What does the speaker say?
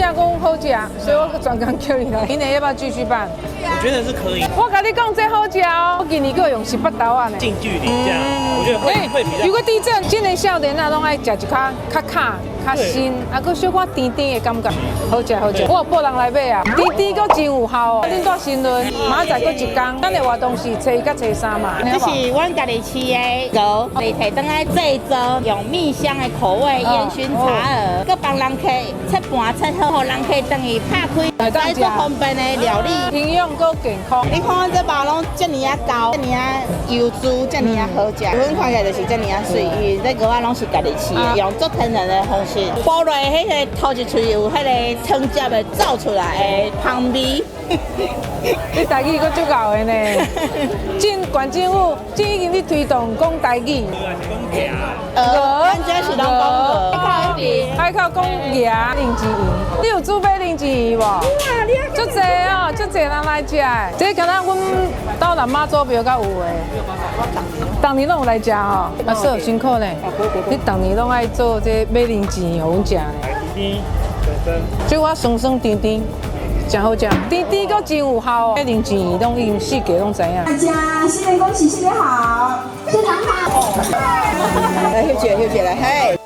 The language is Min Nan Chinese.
囝講好食，所以我專工叫伊來。明年要不要繼續辦？我覺得是可以。我共你講，這好食哦，我今年閣用18豆仔呢。近距離這樣，我覺得會比較。如果地震，這个少年仔攏愛食一較較卡較新，啊，閣小可甜甜的感覺，好食好食。我有報人來買啊，甜甜閣真有效哦。恁蹛新崙，明仔載閣一工，咱的活動是初一佮初三嘛。這是阮家己飼的鵝，你提轉來製作，用蜜香的口味煙燻茶鵝，閣幫人客切盤切好，予人客轉去拍開，來做方便的料理，營養閣健康。你看這肉攏遮爾仔厚，遮爾仔油脂，遮爾仔好食，阮看起來就是遮爾仔媠，因為這鵝仔攏是家己飼的，用足天然的方式，剝落彼个頭一喙有彼个湯汁會走出來的香味。你台語閣足𠢕的呢？進縣政府，這已經咧推動講台語。鵝，咱這是攏講鵝。海口講鵝，林志穎，你有煮買林志穎無？足濟哦，足濟人來食的。這敢若阮兜南媽祖廟才有的。逐年攏有來食吼，阿嫂辛苦呢。你逐年攏愛做這買零錢予阮食呢。這我酸酸甜甜，誠好食，甜甜閣真有效哦。買零錢攏已經四界攏知影。大家新年恭喜，新年好，新年好。來，翕一個，翕一個，嘿。